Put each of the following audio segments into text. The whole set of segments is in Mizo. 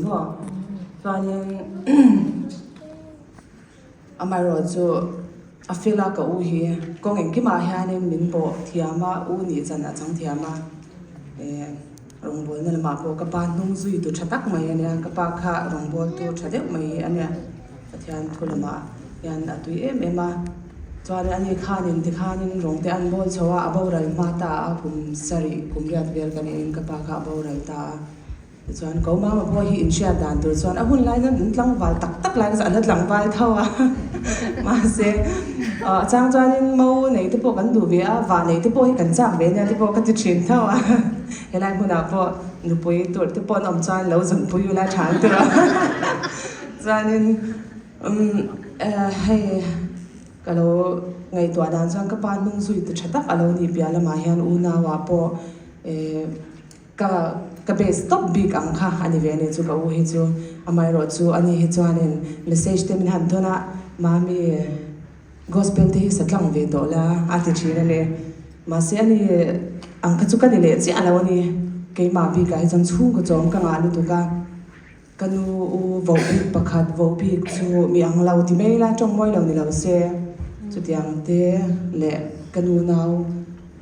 Maw? Chuanin amaherawh chu a fel a ka u hi kawng engkimah hianin min pawh thiam a, u nih chan a chang thiam a, eh rawngbawlna lamah pawh ka pa hnung zui tu tha tak mai a nia, ka pa kha rawngbawltu tha deuh mai hi a nia, Pathian thu lamah hian a tui em em a, chuanin ani khanin tikhanin rawng te an bawl chho a, a boral hma ta a kum sarih kum riat vel ka niin ka pa kha a boral ta a. Tichuan ko mama pawh hi inhriat dan tur chuan a hun lai chuan in tlangval tak tak lai kha chu a la tlangval tho a, mahse a chang chuanin mo nei te pawh kan duh ve a, vah nei te pawh hi kan chak ve ania te pawh ka ti thin tho a, helai hmunah pawh nupui tur te pawh an awm chuan lo zawnpui ula tha an ti rawh chuanin umm hei ka lo ngaihtuah dan chuan ka pa hnung zui tu tha tak a lo nih piah lamah hian unauah pawh eh. Ka ka base tawp bik ang kha a ni ve a ni chu ka u hi chu. Amaherawh chu ani hi chuanin message te min han thawn a, Mami gospel te hi sa tlang ve tawh la a ti thin a ni. Mahse ani ang kha chu ka ni leh chiah lo a ni. Keimah bikah hi chuan chhungkaw chawm ka ngah lutuk a. Ka nu u voh bik pakhat voh bik chu mi ang lo ti mai la, tawng mawi lo ni lo se, chutiang te leh ka nu nau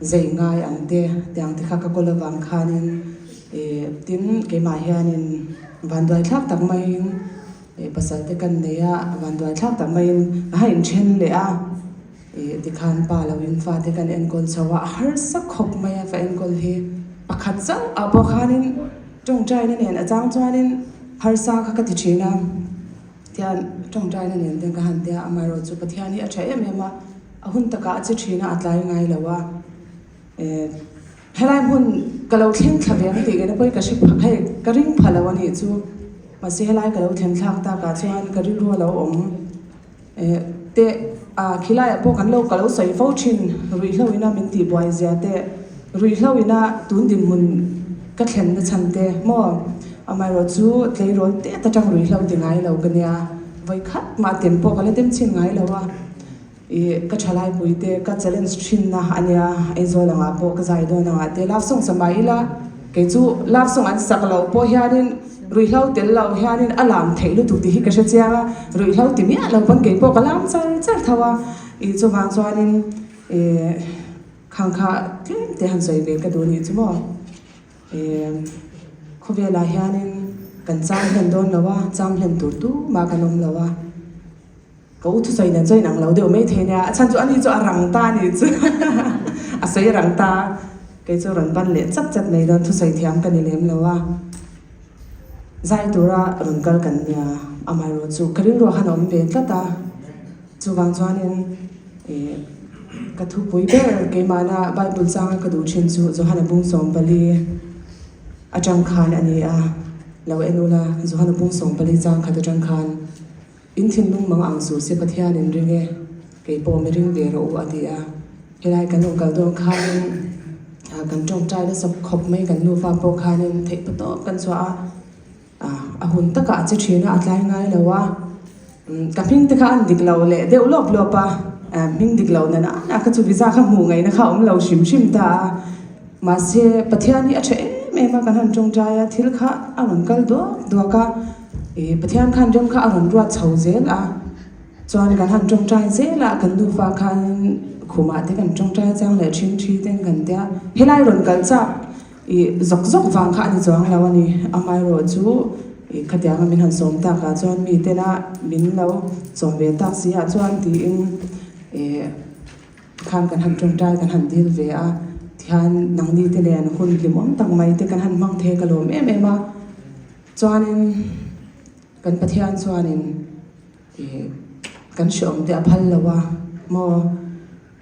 zei ngai ang te tiang te kha ka kawl avang khanin ih tin keimah hianin vanduai thlak tak maiin ih pasal te kan nei a, vanduai thlak tak maiin a ha inthen leh a, ih tikhan pa loin fate kan enkawl chho a, a harsa khawp mai a fa enkawl hi pakhat chauh ah pawh khanin. Tawngtaina nen a chang chuanin harsa kha ka ti thin a, tihian tawngtaina nen ten ka han tia, amaherawh chu Pathian hi a tha em em a, a hun takah a che thin a, a tlai ngai lo a, eh helai hmun ka lo thleng thla ve ang tih ngei na pawhin ka hre pha hei ka ring pha lo a nih chu, mahse helai ka lo thlen thlak takah chuan ka rilru a lo awm. Teh a, khilaiah pawh kan lo ka lo sawi fo thin, ruihhlo ina min tih buai zia te, ruihhlo ina tun dinhmun ka thlen na chhan te maw? Amaherawh chu tleirawl tet atang ruihhlo ti ngai lo ka nia, vawi khat mah tem pawh ka la tem chhin ngai lo a, ih ka thalai pui te ka challenge thin na a nia, Aizawl angah pawh ka zai dawn angah te love song sa mah ila kei chu love song an sak loh pawh hianin Ruihhlo tel lo hianin a lam theih lutuk tih hi ka hre chiang a, ruihhlo ti miah lo pawn kei pawh ka lam char char tho a, ih chuvang chuanin ih khang kha tlem te han sawi ve ka duh nih chu maw. Ih khawvelah hianin kan cham hlen dawn lo a, cham hlen tur tumah kan awm lo a. Ka u thusawi nen chuan inang lo deuh mai thei nia, a chhan chu ani chu a rang ta a nih chu a sawi rang ta, kei chu rawn ban leh chat chat mai dawn thusawi thiam ka ni lem lo a, zai tura rawn kal kan nia, amaherawh chu ka rilruah khan a awm ve tlat a, chuvang chuanin ih ka thupui ber keimahna Bible changa ka duh thin chu Johana bung 14 atang khan a ni a, lo en ula Johana bung 14 chang khat atang khan. In thinlung mang ang suh se Pathian in ring e, kei pawh mi ring ve rawh u a ti a. Helai kan rawn kal dawn khanin kan tawngtai nasa khawp mai kan nufa pawh khanin theih pa tawp kan chhuah a, a hun takah a che thin a, a tlai ngai lo a. Ka hming te kha an dik lo leh deuh lawp lawp a, hming dik lo nana a kha chu visa kha hmuh ngaihna kha a awm lo hrim hrim ta a. Mahse Pathian hi a tha em em a kan han tawngtai a, thil kha a rawn kal duak duak a. Ih Pathian khan rem kha a rawn ruat chho zel a, chuan kan han tawngtai zel a, kan nufa khan khumah te kan tawngtai chang leh thin thi ten kan tia, helai rawn kal chak ih zawk zawk vang kha a ni chuang lo a ni, amaherawh chu ih khatianga min han sawm takah chuan mi tena min lo sawm ve tak si ah chuan tiin ih khan kan han tawngtai kan han dil ve a, tihian nangni te nen hun hlimawm tak mai te kan han hmang thei ka lawm em em a. Chuanin kan Pathian chuanin ih kan hreawm te a phal lo a maw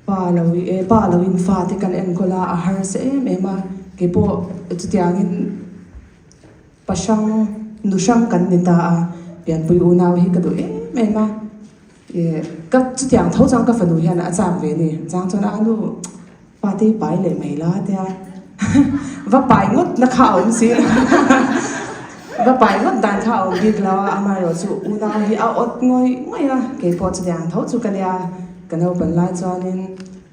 pa lo i e pa lo in fa te kan enkawl a a harsa em em a keipawh chutiangin pa hrang nu hrang kan ni ta a pianpui unau hi ka duh em em a ih ka chutiang tho chuan ka fanu hian a chak ve a ni chang chuan a nu Pa te pai leh mai la tia va pai ngawt na kha a awm si lo va pai ngawt dan kha a awm bik lo a amaherawh chu unau hi a awt ngawih ngawih a keipawh chutiang tho chu ka nia ka naupan lai chuanin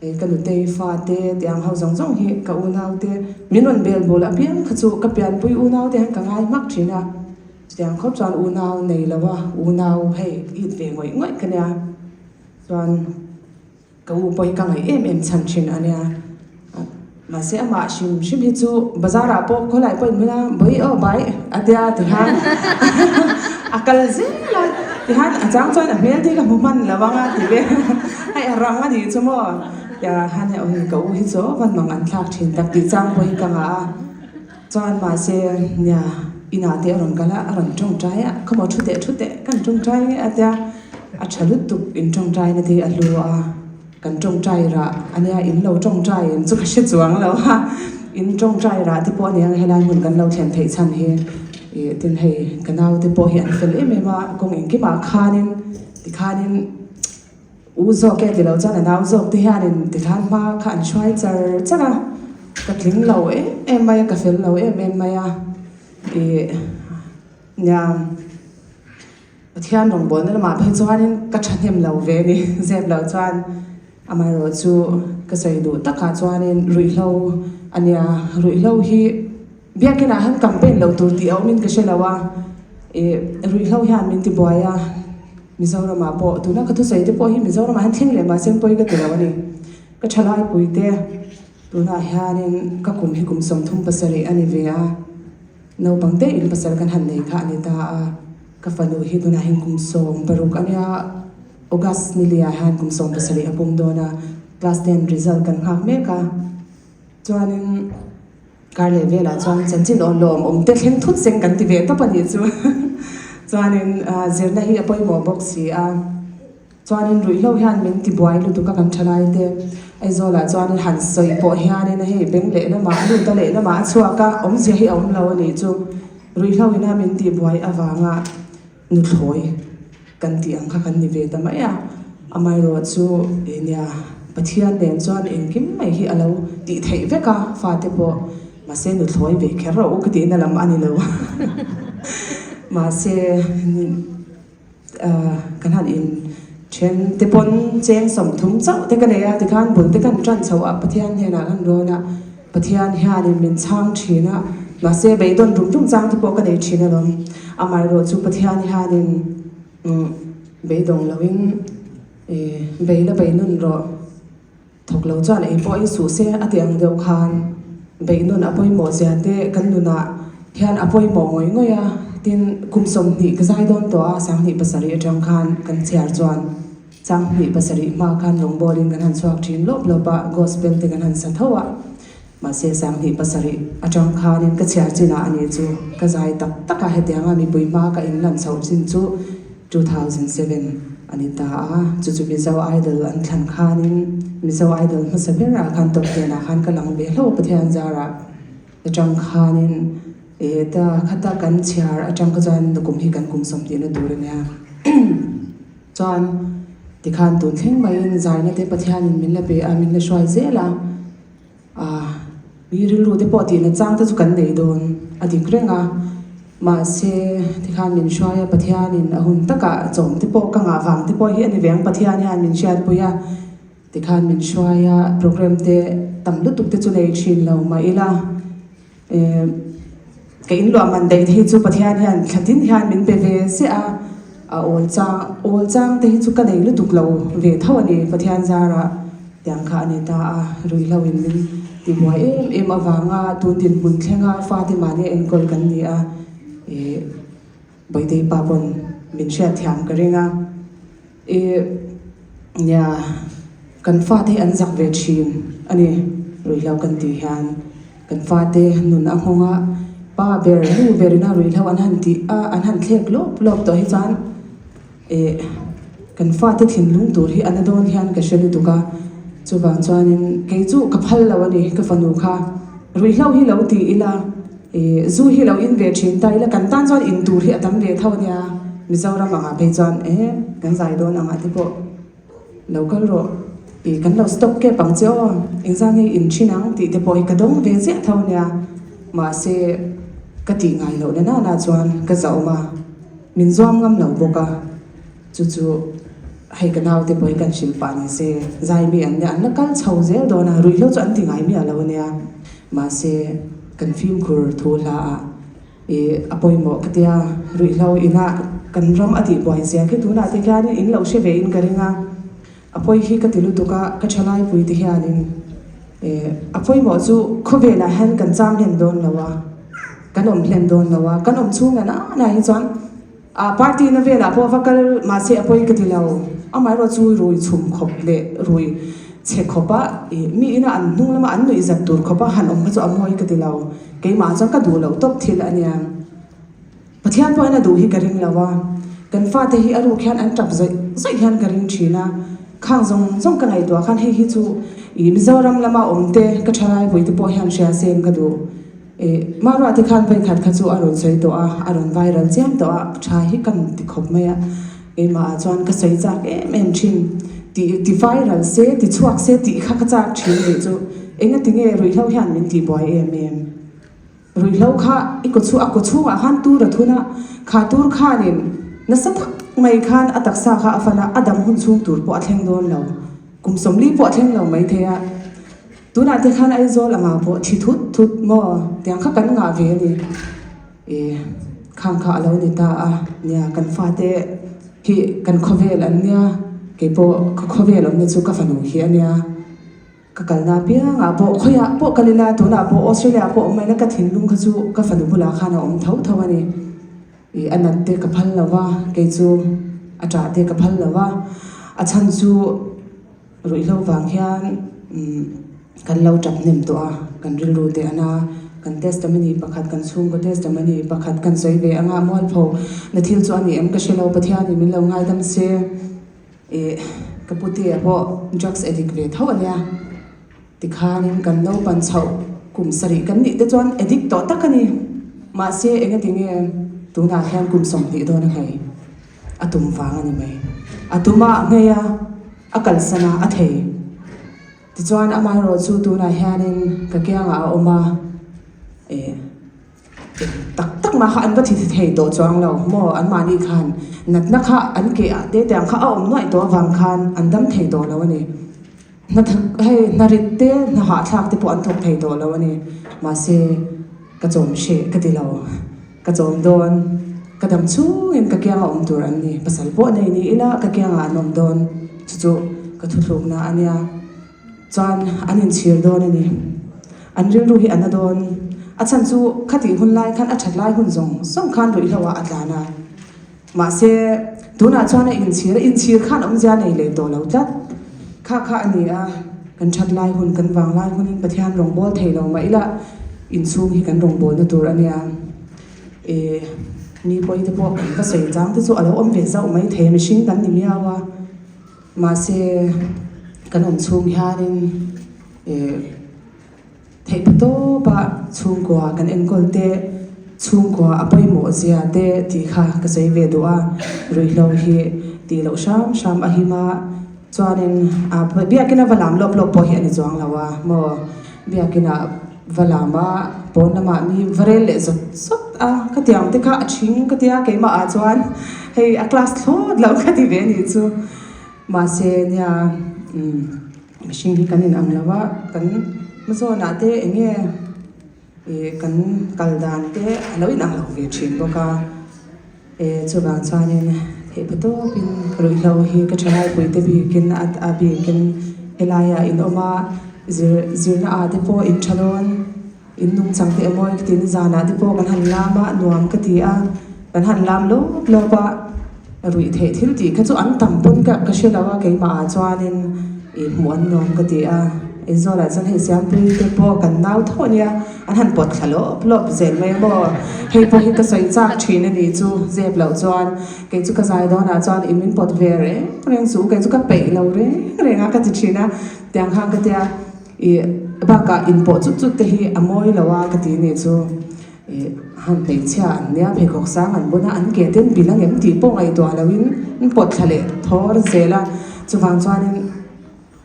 ih ka nutei fa te tiang ho zawng zawng hi ka unau te min rawn bel bul apiang kha chu ka pianpui unau te hian ka ngai hmak thin a. Chutiang khawp chuan unau nei lo a, unau hei it ve ngawih ngawih ka nia. Chuan ka u pawh hi ka ngaih em em chhan thin a nia. Mahse amah hrim hrim hi chu bazar ah pawh khawlai pawh in hmel a, bawi aw bai a tia tihian a kal zel a, tihian a chang chuan a hmel te hi ka hmu hman lo ang a ti ve hei a rang a nih chu maw tia han hei aw ka u hi chu van mang an thlak thin tak tih chang pawh hi ka ngah a. Chuan mahse nia inah te a rawn kal a, a rawn tawngtai a, khawmaw thu teh thu teh kan tawngtai nge a tia a tha lutuk in tawngtai na te hi a hlu a. Kan tawngtai rah a nia, in lo tawngtai em chu ka hre chuang lo a, in tawngtai rah te pawh a nia helai hmun kan lo thlen theih chhan hi ih tin hei ka nau te pawh hi an fel em em a, kawng engkimah khanin tikhanin u zawk e tilo chuan a nau zawk te hianin tikhan hma kha an hruai char char a, ka tling lo em em mai a, ka fel lo em em mai a ih nia. Pathian rawngbawlna lamah phei chuanin ka thahnem lo ve ni zep loh chuan amaherawh chu ka sawi duh takah chuanin ruihhlo a nia, ruihhlo hi biakinah hian campaign loh tur tih a awmin ka hre lo a, ih ruihhlo hian min ti buai a, Mizoramah pawh tuna ka thusawi te pawh hi Mizoramah hian thleng leh mahse pawi ka ti lo a ni, ka thalaipui te tunah hianin ka kum hi kum 37 a ni ve a. Naupang te in pasal kan han nei kha a ni ta a, ka fanu hi tunah hian kum 16 a nia, August ni liah hian kum 17 a pum dawn a, class ten result kan nghak mek a, chuanin kar leh velah chuan chanchin awn lawm awm te thleng thut seng kan ti ve tawp a nih chu, chuanin zirna hi a pawimawh bawk si a. Chuanin ruihhlo hian min ti buai lutuk a kan thalai te Aizawlah chuanin han sawi pawh hianin hei beng lehlamah a lut a lehlamah a chhuak a, awmzia hi a awm lo a nih chu. Ruihhlo ina min ti buai avanga nuthlawi kan tih ang kha kan ni ve ta mai a. Amaherawh chu ih nia Pathian nen chuan engkim mai hi a lo tih theih vek a fate pawh mahse nuthlawi ve kher rawh u ka tihna lam a ni lo. Mahse. Kan han in then te pawn cheng 30 chauh te ka nei a, tikhan bul te kan tan chhoh a, Pathian hnenah kan rawn a, Pathian hianin min chhang thin a, mahse beidawn rum rum chang te pawh ka nei thin alawm. Amaherawh chu Pathian hianin beidawng loin bei la bei nun rawh. Thawk lo chuan ei pawh ei suh se a ti ang deuh khan beih nun a pawimawh zia te kan nunah hian a pawimawh ngawih ngawih a, tin kum 20 ka zai dawn tawh a, 27 atang khan kan chhiar chuan 27 hma khan rawngbawlin kan han chhuak thin lawp lawp a, gospel te kan han sa tho a, mahse 27 atang khanin ka chhiar chinah a ni chu ka zai tak tak a, hetianga mipui hma ka inlan chhoh chin chu. 2007 a ni ta a, chu chu Mizo Idol an thlan khanin Mizo Idol hmasa berah khan top ten ah khan ka lang ve hlauh a Pathian zarah atang khanin eh ta khata kan chhiar atang kha chuan nukum hi kan kum 20 na tur a nia chuan tikhan tun thleng maiin zaina te Pathianin min la pe a min la hruai zel a. A, mi rilru te pawh tihna chang te chu kan nei dawn a dik reng a, mahse tikhan min hruai a Pathianin a hun takah chawm te pawh ka ngah vang te pawh hi a ni ve ang Pathian hian min hriatpui a, tikhan min hruai a program te tam lutuk te chu nei thin lo mah ila eh ka inluah man daih te hi chu Pathian hian thla tin hian min pe ve ziah a, a awl chang awl chang te hi chu ka nei lutuk lo ve tho a ni Pathian zarah. Tiang kha a ni ta a, ruihhlo in min ti buai em em avanga tun dinhmun thlenga fate mahni a enkawl kan ni a, ih Bawihtei pa pawn min hriat thiam ka ring a, ih nia kan fate hi an zak ve thin a ni, ruihhlo kan tih hian kan fate nun a nghawng a, pa ber nu ber ina ruihhlo an han tih a an han thlek lawp lawp tawh hi chuan. Eh, kan fate thinlung tur hi a na dawn hian ka hre lutuk a, chuvang chuanin kei chu ka phal lo a ni, ka fanu kha ruihhlo hi lo ti ila, eh, zu hi lo in ve thin ta ila, kan tan chuan in tur hi a tam ve tho ania, Mizoram angah phei chuan eh, kan zai dawn angah te pawh lo kal rawh, eh, kan lo stop kep ang che aw, engzah nge in thin ang tih te pawh hi ka dawng ve ziah tho ania, mahse ka tih ngai loh na nana chuan ka zahawm a. Min zuam ngam lo bawk a, chu chu hei ka naute pawh hi kan hrilh pah ni se, Zaimi an nia, an la kal chho zel dawn a, ruihhlo chu an ti ngai miah lo a nia, mahse kan fimkhur thu hla ah Ih a pawimawh ka tia, ruihhlo inah kan ram a tihbuai zia khi tunah te khianin in lo hre ve in ka ring a, a pawi hi ka ti lutuk a, ka thalaipui te hianin ih a pawimawh chu khawvelah hian kan cham hlen dawn lo a, kan awm hlen dawn lo a, kan awm chhung an anah hi chuan ah party na velah pawh va kal mahse a pawi ka ti lo, amaherawh chu rui chhum khawp leh rui chhe khawpa ih mi ina an hnung lama an nuih zat tur khawpa han awm kha chu a mawi ka ti lo. Keimah chuan ka duh loh tawp thil a nia. Pathian pawhin a duh hi ka ring lo a, kan fate hi a ruk hian an tap zawih zawih hian ka ring thin a, khang zawng zawng ka ngaihtuah khan hei hi chu ih Mizoram lama awm te ka thalai pui te pawh hian hria seng ka duh. Ih Maruah te khan vawikhat kha chu a rawn sawi tawh a, a rawn viral chiam tawh a, tha hi ka ti khawp mai a, keimah ah chuan ka sawi chak em em thin. Ti ti viral se, ti chhuak se tih kha ka chak thin nih chu. Engatinge ruihhlo hian min tihbuai em em? Ruihhlo kha i kaw chhu a kaw chhungah khan tur a thun a, kha tur khanin nasa tak mai khan a taksa kha a fan a, a dam hun chhung tur pawh a thleng dawn lo. Kum 40 pawh a thleng lo maithei a. Tunah te khan Aizawl angah pawh thi thut thut maw tiang kha kan ngah ve a ni. Ih khang kha a lo ni ta a, nia kan fate hi kan khawvel an nia, keipawh ka khawvel awmna chu ka fanu hi a nia. Ka kalna apiangah pawh khawiah pawh kal ila tunah pawh Australia ah pawh awm mai ila ka thinlung kha chu ka fanu bulah khan a awm tho tho a ni. Ih a nat te ka phal lo va, kei chu a ṭah te ka phal lo va, a chhan chu ruihhlo vang hian umm kan lo ṭap hnem tawh a, kan rilru te a na, kan testimony pakhat kan chhungkaw testimony pakhat kan sawi ve anga mualpho na thil chu a ni em ka hre lo Pathianin min lo ngaidam se. Ih, ka putea pawh drugs addict ve tho a nia. Tikhanin kan naupan chhoh kum sarih kan nih te chuan addict tawh tak a ni. Mahse, engati nge tunah hian kum 20 dawn a nghei? A tum vang a ni mai. A tuma a nghei a, a kalsan a, a thei. Tichuan amaherawh chu tunah hianin ka kiangah a awm a, ih. Tak tak mah kha an va thi thei tawh chuang lo maw anmahni khan natna kha an ke ah te tiang kha a awm nuaih tawh avang khan an dam thei tawh lo a ni. Hna hei hna rit te hna hahthlak te pawh an thawk thei tawh lo a ni. Mahse ka chawm hreh ka ti lo ka chawm dawn ka dam chhungin ka kianga awm tur an ni pasal pawh nei ni ila ka kiangah an awm dawn chu chu ka thuthlukna a nia. Chuan an inchhir dawn a ni. An rilru hi a na dawn. A chhan chu khatih hun lai khan a that lai hun zawng zawng khan ruihhlo ah a tlan a. Mahse, tunah chuan a inchhir a, inchhir khan awmzia nei leh tawh lo tlat. Kha kha a ni a, kan that lai hun, kan vang lai hunin Pathian rawngbâwl thei lo mah ila inchhung hi kan rawngbâwlna tur a nia. E, mi pawite pawh kan va sawi chang te chu a lo awm ve zauh mai thei a, mihring kan ni miau a. Mahse, kan awm chhung hianin eh theih pa tawpa chhungkua kan enkawl te, chhungkua a pawimawh zia te tih kha ka sawi ve duh a, ruihhlo hi tih loh hram hram a him a, chuanin ah biakina va lam lawp lawp pawh hi a ni chuang lo a maw, biakina va lam a pawn lamah mi va rel leh zawt zawt a, ka tiang te kha a thing ka tia keimah ah chuan hei a class thlawt loh ka ti ve a nih chu. Mahse nia umm mihring hi kan inang lo a, kan hmazawnah te eng nge ih kan kal dan te a lo inang lo ve thin bawk a, eh chuvang chuanin theihpa tawpin ruihhlo hi ka thalaipui te bikin a bikin helaiah in awm a zir zirna ah te pawh in tha dawn. In nungchang te emaw ka ti nizanah te pawh kan han lam a, nuam ka ti a, kan han lam lawp lawp a, ruih theih thil tih kha chu an tam pawn ka ka hre lo a keimah ah chuanin ih hmuh an nuam ka ti a, Aizawlah chuan hei Siampui te pawh kan nau tho a nia, an han pawt thla lawp lawp zel mai a maw, hei pawh hi ka sawi chak thin a nih chu zep loh chuan kei chu ka zai dawnah chuan ih min pawt ve reng reng suh kei chu ka peih lo reng reng a ka ti thin a, tiang khan ka tia. Ih bakah inpawh chut chut te hi a mawi lo a ka ti nih chu ih han hmeichhia an nia pheikhawk sang an bun a an ke ten bil ang em tih pawh ngaihtuah lo in an pawt thla leh thawr zel a chuvang chuanin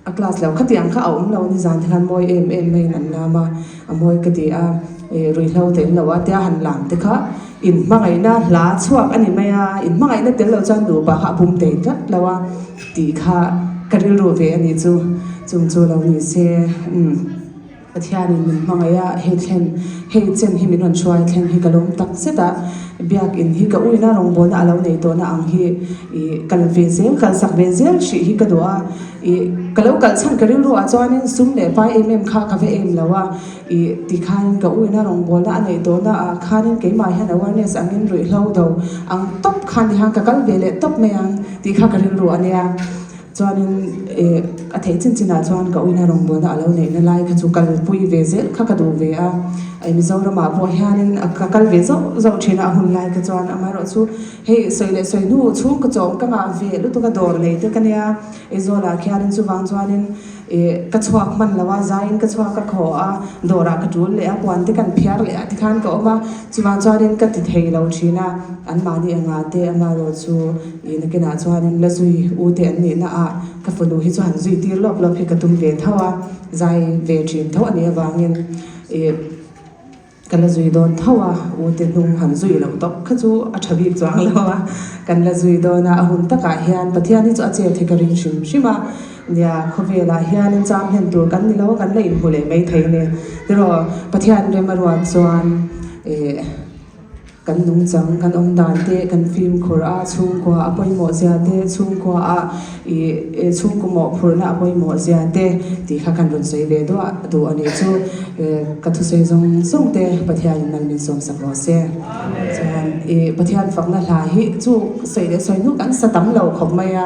a class lo khatiang kha a awm lo nizan te khan mawi em em maiin an lam a a mawi ka ti a ih ruihhlo tel lo a tia han lam te kha inhmangaihna hla chhuak a ni mai a inhmangaihna tel lo chuan nupa kha a pum tei tlat lo a. Tih kha ka rilru ve a nih chu, chung chu lo ni se, umm. Pathianin min hmangaih a, hei thlen, hei chen hi min rawn hruai thleng hi ka lawm tak zet a, biakin hi ka uina rawngbawlna a lo nei tawhna ang hi ih kal ve zel, kal sak ve zel hrih hi ka duh a, ih ka lo kal chhan ka rilru ah chuanin sum leh pai em em kha ka ve em lo a, ih tikhanin ka uina rawngbawlna a neih tawhna ah khanin keimah hian awareness angin ruihhlo do ang tawp khan ni khan ka kal ve leh tawp mai ang tih kha ka rilru a nia. Chuanin eh a theih chin chinah chuan ka uina rawngbawlna a lo neihna lai kha chu kalpui ve zel kha ka duh ve a. Eh Mizoramah pawh hianin ka kal ve zauh zauh thin a, a hun lai kha chuan amaherawhchu hei sawi leh sawi hnu chhung ka chawm ka ngah ve lutuk a dawr nei te ka nia. Aizawlah khianin chuvang chuanin eh ka chhuak hman lo a, zaiin ka chhuak a khaw a, dawrah ka tul leh a, puan te kan phiar leh a tikhan ka awm a, chuvang chuanin ka ti thei lo thin a, anmahni engah te amaherawhchu. Ih nakinah chuanin la zui u te an nihna ah ka fanu hi chu han zui tir lawp lawp hi ka tum ve tho a, zai ve thin tho a nih avangin ih ka la zui dawn tho a, u te hnung han zui loh tawp kha chu a tha bik chuang lo a, kan la zui dawn a, a hun takah hian Pathian hi chu a chet hi ka ring hrim hrim a, nia khawvelah hianin cham hlen tur kan ni lo a, kan la inhmu leh maithei a ni tiraw Pathian rem a ruat chuan ih. Kan nungchang, kan awm dan te, kan fimkhur a, chhungkua a pawimawh zia te, chhungkua a ih chhungkaw mawhphurhna a pawimawh zia te tih kha kan rawn sawi ve duah duh a nih chu. Ka thusawi zawng zawng te Pathianin mal min sawmsak rawh se. Chuan ih Pathian fakna hla hi chu sawi leh sawi hnu kan sa tam lo khawp mai a.